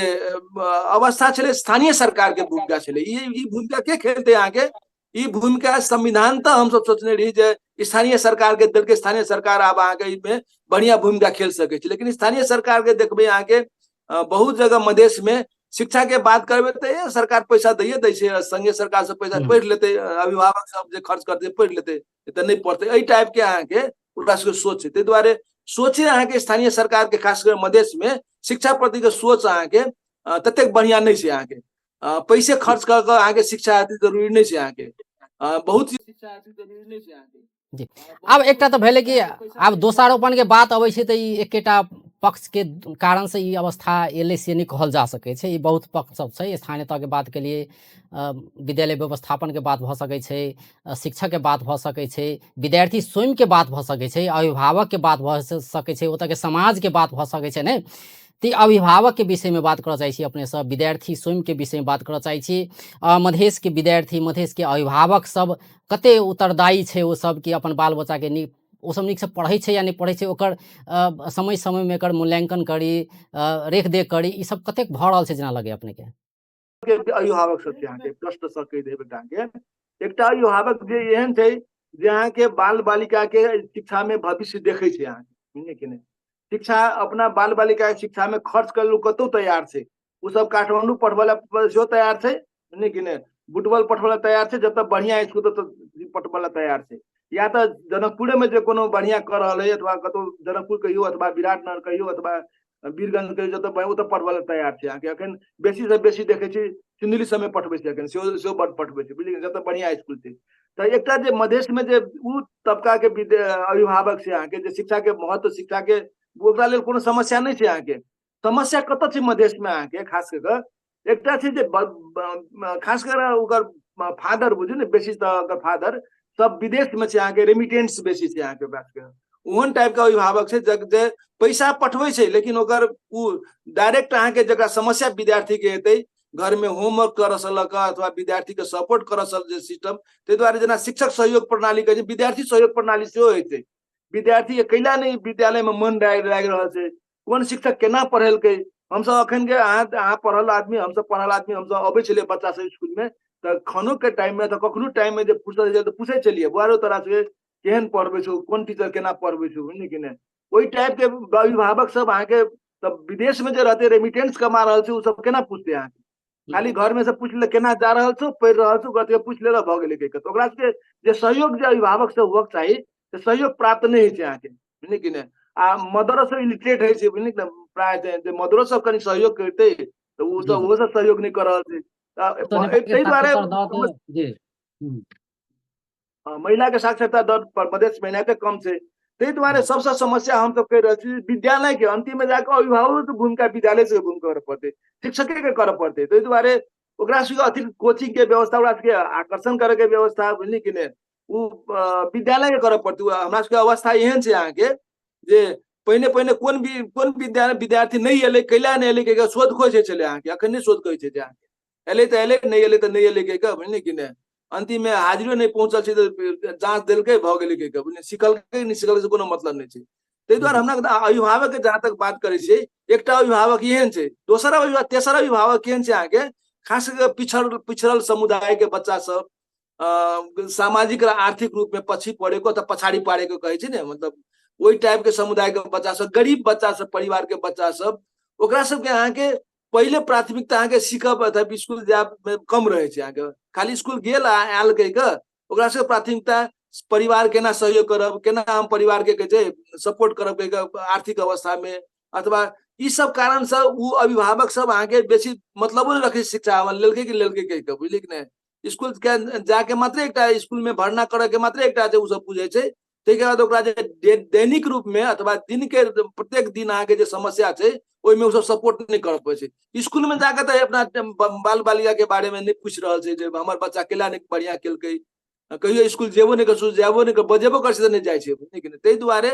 अवस्था छलै, स्थानीय सरकार के भूमिका छलै, ई भूमिका के खेलतै अहाँके? ई भूमिका संविधान तऽ हमसब सोचने रही जे स्थानीय सरकार के देलकै, स्थानीय सरकार आब अहाँके एहिमे बढ़िया भूमिका खेल सकै छै। लेकिन स्थानीय सरकार के देखबै अहाँके बहुत जगह मधेश में शिक्षा के बात करबै तऽ सरकार पैसा दैये दै छै, संघीय सरकार से पैसा पढ़ि लेतै, अभिभावक सब जे खर्च करतै पढ़ि लेतै, तऽ नहि पढ़तै, एहि टाइप के अहाँके ओकरा सबके सोच छै। ताहि दुआरे सोचे अहाँके स्थानीय सरकार के खास कर मधेश में शिक्षा प्रति के सोच अहाँके ततेक बढ़िया नहि छै। अहाँके पैसे खर्च कऽ कऽ अहाँके शिक्षा जरूरी नहि छै, अहाँके बहुत शिक्षा जरूरी नहि छै अहाँके। जी, आब एकटा तऽ भेलै कि आब दोषारोपणके बात अबै छै तऽ ई एकेटा पक्षके कारणसँ ई अवस्था एलै से नहि कहल जा सकै छै। ई बहुत पक्ष सब छै। स्थानीय तहके बात के लिए विद्यालय व्यवस्थापनके बात भऽ सकै छै, शिक्षकके बात भऽ सकै छै, विद्यार्थी स्वयंके बात भऽ सकै छै, अभिभावकके बात भऽ सकै छै, ओतऽके समाजके बात भऽ सकै छै। नहि तऽ अभिभावकके विषयमे बात करऽ चाहै छी अपनेसँ, विद्यार्थी स्वयंके विषयमे बात करऽ चाहै छी। मधेशके विद्यार्थी, मधेशके अभिभावक सब कते उत्तरदायी छै ओ सब कि अपन बाल बच्चाके नीक ओ सब नीकसँ पढ़ै छै या नहि पढ़ै छै, ओकर समय समयमे एकर मूल्यांकन करी, रेख देख करी, ई सब कतेक भऽ रहल छै जेना लगैए अपनेके? अभिभावक सब छै अहाँके प्रश्न सब कहि देब अहाँके। एकटा अभिभावक जे एहन छै जे अहाँके बाल बालिका के शिक्षा में भविष्य देखै छै अहाँके, बुझलियै कि नहि? शिक्षा अपना बाल बालिका के शिक्षा में खर्च करै लए कतौ तैयार छै। ओ सब काठमांडू पठबै लए सेहो तैयार छै, बुझलियै कि नहि? बुटवल पठबै लए तैयार छै, जतऽ बढ़िया स्कूल ततऽ पठबै लए तैयार छै। या तऽ जनकपुरे में जे कोनो बढ़िया कऽ रहल है, अथवा कतौ जनकपुर कहियो अथवा विराटनगर कहियो अथवा वीरगंज कहियो, जतऽ बढ़िया ओतऽ पठबै लए तैयार छै अहाँके। अखन बेसी से बेसी देखै छी सिन्धुली सबमे पठबै छै, अखन सेहो सेहो बड पठबै छै, बुझलियै? जतऽ बढ़िया स्कूल छै। तऽ एकटा जे मधेश में जे उ तबका के अभिभावक छै अहाँके, जे शिक्षा के महत्व, शिक्षा के ओकरा लेल कोनो समस्या नहि छै अहाँके। समस्या कतऽ छै मधेश में अहाँके? खास कऽ कऽ एकटा छै जे खास कर ओकर फादर बुझू ने, बेसी तऽ ओकर फादर सब विदेश में छै अहाँके, रेमिटेंस बेसी छै अहाँके। ओकरा सबके ओहन टाइप के अभिभावक छै जे पैसा पठबै छै, लेकिन ओकर उ डायरेक्ट अहाँके जकरा समस्या विद्यार्थी के हेतै घर में होमवर्क करऽ से लऽ कऽ अथवा विद्यार्थी के सपोर्ट करऽ से जे सिस्टम, ताहि दुआरे जेना शिक्षक सहयोग प्रणाली कहै छै, विद्यार्थी सहयोग प्रणाली सेहो होइ छै। विद्यार्थी के कैला नहि विद्यालय में मन लागि रहल छै, कोन शिक्षक केना पढ़ेलकै। हमसब अखन के अहाँ पढ़ल आदमी, हमसब पढ़ल आदमी, हमसब अबै छलियै बच्चा सब स्कूल में तऽ खानो के टाइम में, तऽ कखनो टाइम में जे फुर्सत होइ छै तऽ पूछै छलियै, बौआ रौ तोरा सबके केहन पढ़बै छौ, कोन टीचर केना पढ़बै छौ, बुझलियै कि नहि? ओहि टाइप के अभिभावक सब अहाँके तऽ विदेश में जे रहते रेमिटेंस कमा रहल छै, ओ सब केना पूछते अहाँके? खाली घर में से पूछ ले केना जा रहल छौ, पढ़ि रहल छौ, गतिके पूछि लेलक, भऽ गेलै कहि कऽ। ओकरा सबके जे सहयोग जे अभिभावक से हुअक चाही, से सहयोग प्राप्त नहि होइ छै अहाँके, बुझलियै कि नहि? आ मदरो सब इलिटरेट होइ छै, बुझलियै कि नहि? प्रायः जे मदरो सब कनि सहयोग करतै तऽ ओ सब ओहो सब सहयोग नहि कऽ रहल छै। ताहि दुआरे महिला के साक्षरता दर पर मधेश में एनाहिते कम छै। ताहि दुआरे सबसँ समस्या हमसब कहि रहल छी विद्यालय के अंतिम में जाकऽ अभिभावक के भूमिका विद्यालय से भूमिका करऽ पड़तै, शिक्षके के करऽ पड़तै। ताहि दुआरे ओकरा सबके अतिरिक्त कोचिंग के व्यवस्था, ओकरा सबके आकर्षण करे के व्यवस्था, बुझलियै कि नहि, ओ विद्यालय के करऽ पड़तै। हमरा सबके अवस्था एहन छै अहाँके जे पहिने पहिने कोन भी कोन विद्यालय विद्यार्थी नहि एलै, कैला नहि एलै कहि शोध खोज होइ छलै अहाँके। अखन नहि शोध कहै छै जे अहाँके एलै तऽ एलै, नहि एलै तऽ नहि एलै कहि कऽ, बुझलियै कि नहि? अंतिम में हाजिरो नहि पहुँचल छै तऽ जाँच देलकै, भऽ गेलै कहि कऽ, बुझलियै? सिखलकै नहि सिखलकै से कोनो मतलब नहि छै। ताहि दुआरे हमरा अभिभावक के जहाँ तक बात करै छियै, एकटा अभिभावक एहन छै, दोसर अभिभावक, तेसर अभिभावक केहन छै अहाँके, खास कऽ पिछड़ल समुदाय के बच्चा सब, सामाजिक र आर्थिक रूप में पछि पड़ेको अथवा पछाड़ी पाड़ेको कहै छै ने, मतलब ओहि टाइप के समुदाय के बच्चा सब, गरीब बच्चा सब, परिवार के बच्चा सब, ओकरा सबके अहाँके पहिले प्राथमिकता अहाँके सीखब अथवा स्कूल जायब में कम रहै छै अहाँके। खाली स्कूल गेल आ आयल कहि कऽ ओकरा सबके प्राथमिकता परिवार केना सहयोग करब, केना हम परिवार के कहै छै सपोर्ट करब कहि कऽ आर्थिक अवस्था में, अथवा ई सब कारण से उ अभिभावक सब अहाँके बेसी मतलबो नहि रखै शिक्षा लेलकै कि लेलकै कहि कऽ, बुझलियै कि नहि? स्कूल के जाके मात्रे एकटा स्कूल में भर्ना करऽ के मात्रे एकटा जे उ सब बुझै छै। ताहिके बाद ओकरा जे दैनिक रूप में अथवा दिन के प्रत्येक दिन अहाँके जे समस्या छै ओहिमे ओ सब सपोर्ट नहि करऽ पड़ै छै। स्कूल में जाके तऽ अपना बाल बालिका के बारे में नहि पूछि रहल छै जे हमर बच्चा केला नहि बढ़िया केलकै, कहियो स्कूल जेबो नहि कर, जेबो नहि कर, बजेबो कर छै तऽ नहि जाइ छै, बुझलियै कि नहि? ताहि दुआरे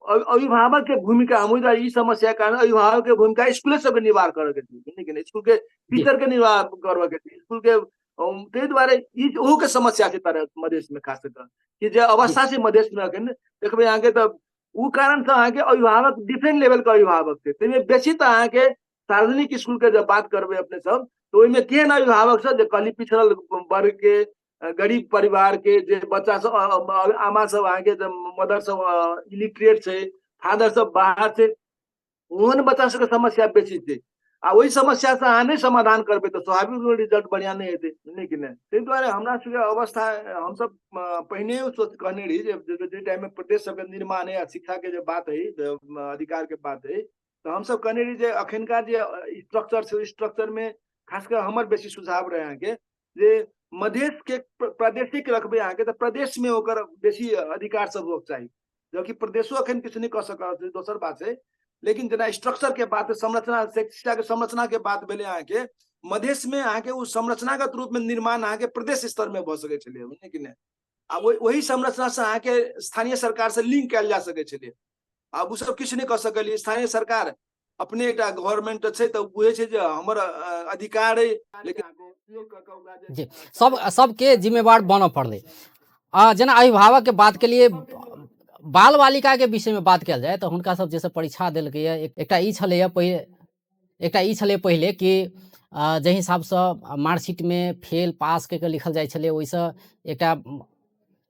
अभिभावक के भूमिका हम ओहि दुआरे ई समस्या के कारण अभिभावक के भूमिका स्कूले सबके निवार करऽ के छै, बुझलियै कि नहि? स्कूल के टीचर के निवार करऽ के छै, स्कूल के, ताहि दुआरे ई ओहू के समस्या छै तर मधेश में, खास कऽ कि जे अवस्था छै मधेश में अखन देखबै अहाँके, तऽ ओ कारण से अहाँके अभिभावक डिफरेंट लेवल के अभिभावक छै। ताहिमे बेसी तऽ अहाँके सार्वजनिक स्कूल के जब बात करबै अपने सब तऽ ओहिमे केहन अभिभावक सब जे कहली पिछड़ल वर्ग के, गरीब परिवार के जे बच्चा सब, आमा सब अहाँके मदर सब इलिटरेट छै, फादर सब बाहर छै, ओहन बच्चा सबके समस्या बेसी छै। आ ओहि समस्या से अहाँ नहि समाधान करबै तऽ स्वाभाविक रूपमे रिजल्ट बढ़िआँ नहि हेतै, नहि कि नहि? ताहि दुआरे हमरा सबके अवस्था हमसब पहिने सोच कहने रही जे जाहि टाइममे प्रदेश सबके निर्माण है आ शिक्षाके जे बात है, अधिकारके बात है, तऽ हमसब कहने रही जे अखनका जे स्ट्रक्चर छै, ओहि स्ट्रक्चरमे खास कऽ हमर बेसी सुझाव रहै अहाँके जे मधेश के प्रादेशिक रखबै अहाँके तऽ प्रदेश में ओकर बेसी अधिकार सब होके चाही, जबकि प्रदेशो अखन किछु नहि कऽ सकल छै, दोसर बात छै। लेकिन जेना स्ट्रक्चर के बात, संरचना, शिक्षा के संरचना के बात भेलै अहाँके, मधेश में अहाँके ओ संरचनागत रूप में निर्माण अहाँके प्रदेश स्तर में भऽ सकै छलै, बुझलियै कि नहि? आ ओहि संरचना से अहाँके स्थानीय सरकार से लिंक कयल जा सकै छलै। आब ओ सब किछु नहि कऽ सकलियै। स्थानीय सरकार अपने एकटा गवर्नमेंट छै तऽ बुझै छै जे हमर अधिकार अइ, लेकिन जी सबके जिम्मेवार बनऽ पड़लै। जेना अभिभावक के बात के लिए बाल बालिका के विषय में बात कयल जाय तऽ हुनका सब जैसे परीक्षा देलकैए, एकटा ई छलैए एकटा ई छलै पहिले कि जाहि हिसाबसँ मार्कशीटमे फेल पास कऽ के लिखल जाइ छलै, ओहिसँ एकटा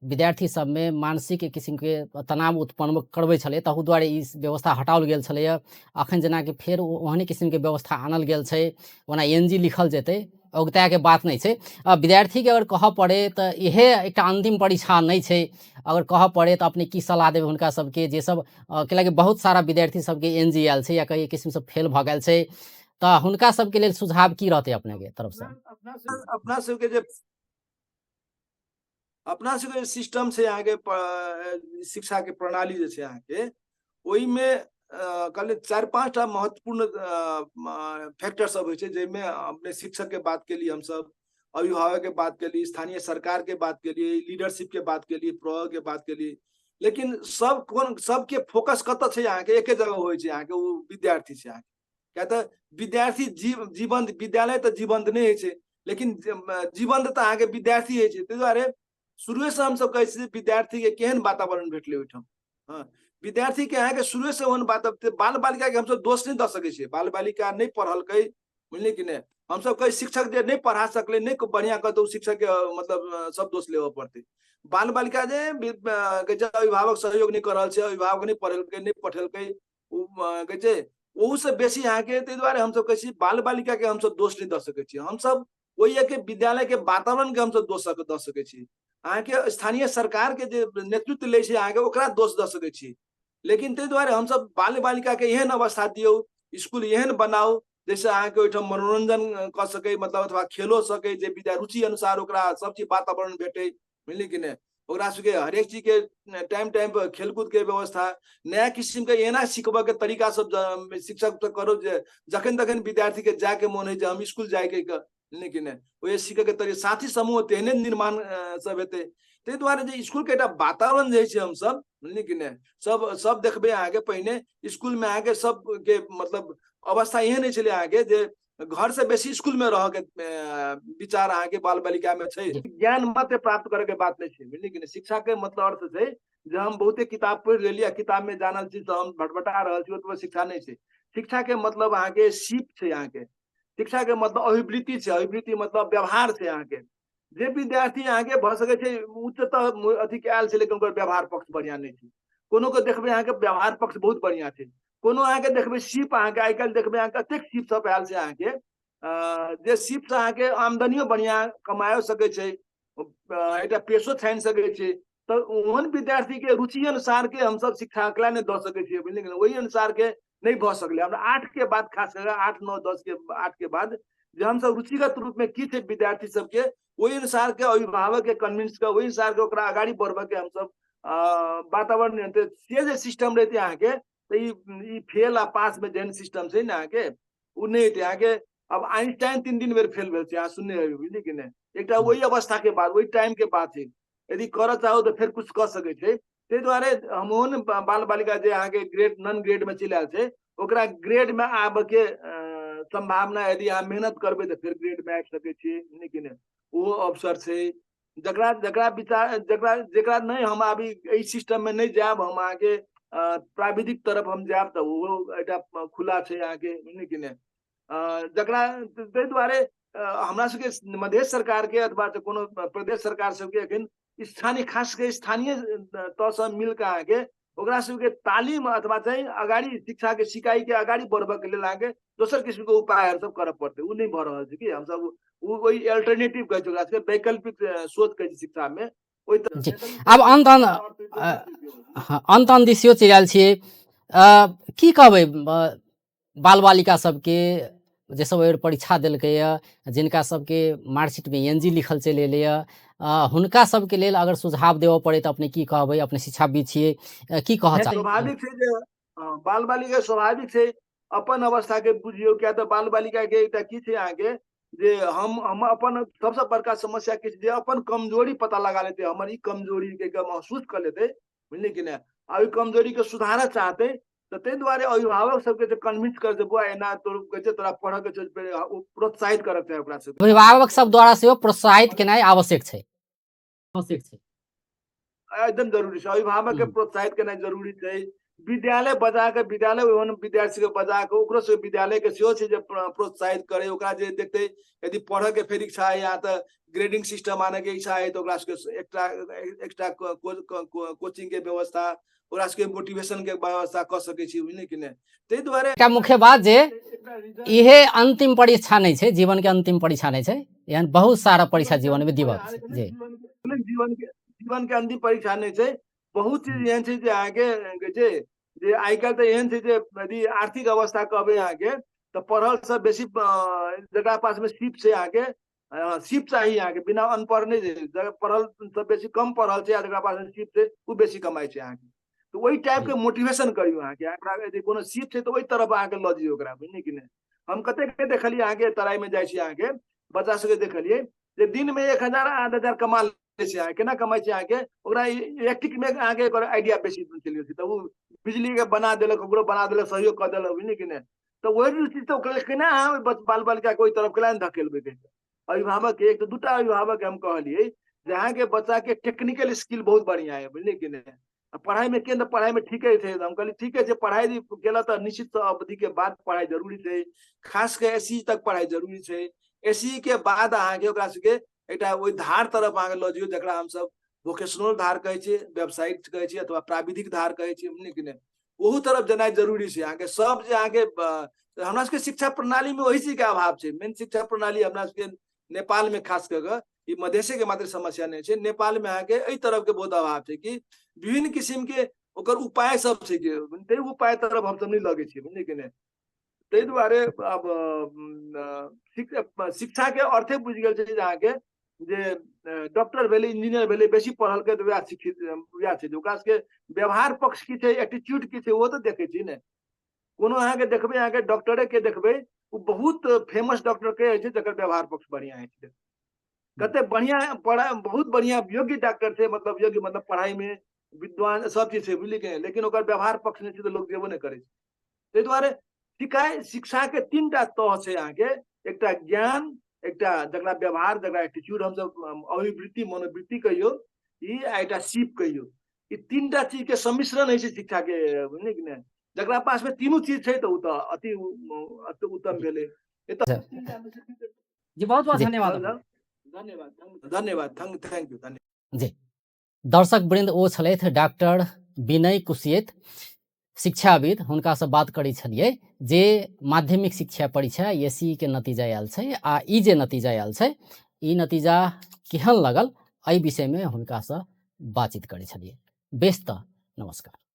विद्यार्थी सबमे मानसिक एक किसिमके तनाव उत्पन्न करबै छलै, तहू दुआरे ई व्यवस्था हटाओल गेल छलैए। अखन जेनाकि फेर ओहने किसिमके व्यवस्था आनल गेल छै, ओना एन जी लिखल जेतै, औगताके बात नहि छै। विद्यार्थीके अगर कहऽ पड़े तऽ इहे एकटा अन्तिम परीक्षा नहि छै, अगर कहऽ पड़े तऽ अपने की सलाह देबै हुनका सबके जे सब, कैलाकि बहुत सारा विद्यार्थी सबके एन जी आयल छै या कई किसिमसँ फेल भऽ गेल छै, तऽ हुनका सबके लेल सुझाव की रहतै अपनेके तरफसँ? अपना सबके जे अपना सबके सिस्टम छै अहाँके शिक्षाके प्रणाली जे छै अहाँके, ओहिमे कहले 4-5टा महत्वपूर्ण फैक्टर सब होइ छै, जाहिमे अपने शिक्षक के बात केली, हमसब अभिभावक के बात केली, स्थानीय सरकार के बात केली, लीडरशिप के बात केली, प्रो के बात केली। लेकिन सब कोन सबके फोकस कतऽ छै अहाँके? एके जगह होइ छै अहाँके, ओ विद्यार्थी छै अहाँके। किया तऽ विद्यार्थी जीवंत, विद्यालय तऽ जीवंत नहि होइ छै, लेकिन जीवंत तऽ अहाँके विद्यार्थी होइ छै। ताहि दुआरे शुरुएसँ हमसब कहै छियै विद्यार्थीके केहन वातावरण भेटलै ओहिठाम। हँ, विद्यार्थीके अहाँके शुरुएसँ ओहन बात, बाल बालिकाके हमसब दोष नहि दऽ सकै छियै, बाल बालिका नहि पढ़लकै, बुझलियै कि नहि? हमसब कहै शिक्षक जे नहि पढ़ा सकलै, नहि बढ़िआँ कहतै, ओ शिक्षकके मतलब सब दोष लेबऽ पड़तै। बाल बालिका जे कहै छै अभिभावक सहयोग नहि कऽ रहल छै, अभिभावक नहि पढ़ेलकै, नहि पठेलकै, ओ कहै छै ओहूसँ बेसी अहाँके। ताहि दुआरे हमसब कहै छी बाल बालिकाके हमसब दोष नहि दऽ सकै छी, हमसब ओहिके विद्यालयके वातावरणके हमसब दोष दऽ सकै छी, अहाँके स्थानीय सरकारके जे नेतृत्व लै छै अहाँके ओकरा दोष दऽ सकै छी। लेकिन ताहि दुआरे हमसब बाल बालिकाके एहन अवस्था दियौ, स्कूल एहन बनाउ जाहिसँ अहाँके ओहिठाम मनोरंजन कऽ सकै, मतलब अथवा खेलो सकै, जे विद्या रुचि अनुसार ओकरा सब चीज वातावरण भेटै, बुझलियै कि नहि? ओकरा सबके हरेक चीजके टाइम टाइम पर खेलकूदके व्यवस्था, नया किसिमके एना सिखबऽके तरीका सब शिक्षक तऽ करू जे जखन तखन विद्यार्थीके जायके मोन होइ जे हम स्कूल जायके, बुझलियै कि नहि? ओहि सीखऽके तरीका, साथी समूह तेहने निर्माण सब हेतै। ताहि दुआरे जे स्कूलके एकटा वातावरण जे होइ छै हमसब, बुझलियै कि नहि, सब देखबै अहाँके पहिने स्कूलमे अहाँके सबके मतलब अवस्था एहन होइ छलै अहाँके जे घर से बेसी स्कूल में रह के विचार अहाँके बाल बालिका में छै। ज्ञान मात्र प्राप्त करे के बात नहीं छै, बुझलियै कि नहि? शिक्षा के मतलब अर्थ छै जे हम बहुते किताब पढ़ि लेली आ किताब में जानल छी तऽ हम भटभटा रहल छी, ओतबे शिक्षा नहीं छै। शिक्षा के मतलब अहाँके सीप छै, अहाँके शिक्षा के मतलब अभिवृत्ति छै, अभिवृत्ति मतलब व्यवहार छै। अहाँके जे विद्यार्थी अहाँके भऽ सकै छै उच्चतः अथी के आयल छै, लेकिन ओकर व्यवहार पक्ष बढ़िआँ नहि छै। कोनो के देखबै अहाँके व्यवहार पक्ष बहुत बढ़िआँ छै, कोनो अहाँके देखबै सीप, अहाँके आइ काल्हि देखबै अहाँके कतेक सीप सब आयल छै अहाँके, जे सीप से अहाँके आमदनियो बढ़िआँ कमायो सकै छै, एकटा पेशो छानि सकै छै। तऽ ओहन विद्यार्थी के रुचि अनुसार के हमसब शिक्षा एकला नहि दऽ सकै छियै, बुझलियै कि नहि? ओहि अनुसार के नहि भऽ सकलै। हमरा 8 के बाद खास कऽ 8 9 10 के 8 के बाद जे हमसब रुचिगत रूप में की छै विद्यार्थी सबके, ओहि अनुसार के अभिभावक के कन्विंस के ओहि अनुसार के ओकरा अगाडि बढ़बऽ के हमसब वातावरण हेतै। से जे सिस्टम रहितै अहाँके तऽ ई फेल आ पास में जेहन सिस्टम छै ने अहाँके, ओ नहि हेतै अहाँके। अब आइंस्टाइन 3 दिन बेर फेल भेल छै, अहाँ सुनने हेबै, बुझलियै कि नहि? एकटा ओहि अवस्था के बाद, ओहि टाइम के बात छै। यदि करऽ चाहू तऽ फेर कुछ कऽ सकै छै। ताहि दुआरे हम ओहन बाल बालिका जे अहाँके ग्रेड नॉन ग्रेड में चलि आयल छै, ओकरा ग्रेड में आबऽ के सम्भावना यदि अहाँ मेहनत करबै तऽ फेर ग्रेड में आबि सकै छी, बुझलियै कि नहि? ओहो अवसर छै। जकरा जकरा विचार जकरा जकरा नहि हम आबी एहि सिस्टम में नहि जायब, हम अहाँके प्राविधिक तरफ हम जायब तऽ ओहो एकटा खुला छै अहाँके, बुझलियै कि नहि? जकरा ताहि दुआरे हमरा सबके मधेश सरकार के अथवा कोनो प्रदेश सरकार सबके अखन स्थानीय, खास के स्थानीय तहसँ मिलके अहाँके ओकरा सबके तालिम अथवा चाहिँ अगाडि शिक्षाके सिकाइके अगाडि बढ़बऽके लेल अहाँके दोसर किसिमके उपायहरू सब करऽ पड़तै। ओ नहि भऽ रहल छै कि हमसब ओ ओहि अल्टरनेटिव कहै छै ओकरा सबके, वैकल्पिक सोच कहै छै शिक्षामे ओहि तरह। जी, आब अन्त अन्त अन्त अन्त दिस सेहो चलि आयल छियै। की कहबै बाल बालिका सबके जे सब एहि बेर परीक्षा देलकैए, जिनका सबके मार्कशीटमे एन जी लिखल चलि एलैए, हुनका सबके लेल अगर सुझाव देबऽ पड़ै तऽ अपने की कहबै? अपने शिक्षाविद छियै, की कहऽ चाहबै? स्वाभाविक छै जे बाल बालिका स्वाभाविक छै अपन अवस्थाके बुझियौ, किया तऽ बाल बालिकाके एकटा की छै अहाँके जे हम अपन सबसँ बड़का समस्या की छै जे अपन कमजोरी पता लगा लेतै, हमर ई कमजोरीके महसूस कऽ लेतै, बुझलियै कि नहि, आ ओहि कमजोरीके सुधारऽ चाहतै। तऽ ताहि दुआरे अभिभावक सबके जे कन्विंस कर बौआ एना तोर कहै छै तोरा पढ़ऽ के छौ, ओ प्रोत्साहित करऽ चाही ओकरा सबके। अभिभावक सब द्वारा सेहो प्रोत्साहित केनाइ आवश्यक छै। आवश्यक छै, एकदम जरूरी छै अभिभावक के प्रोत्साहित केनाइ जरूरी छै। विद्यालय बजा के, विद्यालय ओहन विद्यार्थी के बजा के ओकरो से विद्यालय के सेहो छै जे प्रोत्साहित करे ओकरा, जे देखते यदि पढ़ऽ के फेर इच्छा है या तऽ ग्रेडिंग सिस्टम आने के इच्छा है तऽ ओकरा सबके एक्स्ट्रा एक्स्ट्रा कोचिंग के व्यवस्था, ओकरा सबके मोटिवेशन के व्यवस्था कऽ सकै छी, बुझलियै कि नहि? ताहि दुआरे एकटा मुख्य बात जे इहे अंतिम परीक्षा नहि छै, जीवन के अंतिम परीक्षा नहि छै, एहन बहुत सारा परीक्षा जीवन में दिवस छै। जी, जीवन के अंतिम परीक्षा नहि छै। बहुत चीज एहन छै जे अहाँके कहै छै जे आइ काल्हि तऽ एहन छै जे यदि आर्थिक अवस्था कहबै अहाँके तऽ पढ़ल से बेसी जकरा पासमे सीप छै अहाँके, सीप चाही अहाँके, बिना अनपढ़ नहि छै, पढ़ल से बेसी कम पढ़ल छै आ जकरा पासमे सीप छै ओ बेसी कमाइ छै अहाँके। तऽ ओहि टाइपके मोटिवेशन करियौ अहाँके, ओकरा यदि कोनो सीप छै तऽ ओहि तरफ अहाँके लऽ जइयौ ओकरा, बुझलियै कि नहि? हम कतेक देखलियै अहाँके, तराइमे जाइ छी अहाँके बच्चा सबके देखलियै जे दिनमे 1000 8000 कमा लै छै। अहाँ केना कमाइ छै अहाँके? ओकरा इलेक्ट्रिकमे अहाँके ओकर आइडिया बेसी चलि गेल छै तऽ ओ बिजलीके बना देलक, ओकरो बना देलक, सहयोग कऽ देलक, बुझलियै कि नहि? तऽ ओहि चीज तऽ ओकरा केना अहाँ बाल बालिकाके ओहि तरफ केना धकेलबै? अभिभावक एक दूटा अभिभावक हम कहलियै जे अहाँके बच्चाके टेक्निकल स्किल बहुत बढ़िआँ है, बुझलियै कि नहि? पढ़ाइमे के पढ़ाइमे ठीके छै। हम कहलियै ठीके छै, पढ़ाइ गेल तऽ निश्चित अवधिके बाद पढ़ाइ जरूरी छै, खास कऽ एस तक पढ़ाइ जरूरी छै। एस के बाद अहाँके ओकरा सबके एकटा ओहि धार तरफ अहाँके लऽ जइयौ जकरा हमसब वोकेशनल धार कहै छियै, व्यावसायिक कहै छियै अथवा प्राविधिक धार कहै छियै, बुझलियै कि नहि? ओहू तरफ जेनाइ जरूरी छै अहाँके। सब जे अहाँके हमरा सबके शिक्षा प्रणालीमे ओहि चीजके अभाव छै। मेन शिक्षा प्रणाली हमरा सबके नेपालमे खास कऽ कऽ ई मधेशेके मात्र समस्या नहि छै, नेपालमे अहाँके एहि तरफके बहुत अभाव छै कि विभिन्न किसिमके ओकर उपाय सब छै कि ताहि उपाय तरफ हमसब नहि लगै छियै, बुझलियै कि नहि? ताहि दुआरे आब शिक्षाके अर्थे बुझि गेल छै जे अहाँके जे डॉक्टर भेलै, इंजीनियर भेलै, बेसी पढ़लकै तऽ वएह शिक्षित वएह छै। ओकरा सबके व्यवहार पक्ष की छै, एटीट्यूड की छै, ओ तऽ देखै छी ने। कोनो अहाँके देखबै, अहाँके डॉक्टरे के देखबै, ओ बहुत फेमस डॉक्टर के होइ छै जकर व्यवहार पक्ष बढ़िआँ होइ छै। कते बढ़िआँ पढ़ाइ, बहुत बढ़िआँ योग्य डॉक्टर छै, मतलब योग्य मतलब पढ़ाइमे विद्वान सब चीज छै, बुझलियै कि? लेकिन ओकर व्यवहार पक्ष नहि छै तऽ लोक जेबो नहि करै छै। ताहि दुआरे शिक्षाके तीन टा तह छै अहाँके, एकटा ज्ञान, एकटा जकरा व्यवहार, जकरा एटीट्यूड हमसब अभिवृत्ति मनोवृत्ति कहियौ ई, आ एकटा सीप कहियौ। ई तीनटा चीजके सम्मिश्रण होइ छै शिक्षाके, बुझलियै कि नहि? जकरा पासमे तीनू चीज छै तऽ ओ तऽ अति उत्तम भेलै। जी, बहुत बहुत धन्यवाद। धन्यवाद, धन्यवाद, thank you, धन्यवाद। जी दर्शक वृंद, ओ छलथि डॉक्टर विनय कुसियत, शिक्षाविद। हुनकासँ बात करै छलियै जे माध्यमिक शिक्षा परीक्षा एस के नतीजा आयल छै आ ई जे नतीजा आयल छै ई नतीजा केहन लगल, एहि विषयमे हुनकासँ बातचीत करै छलियै। बेस तऽ नमस्कार।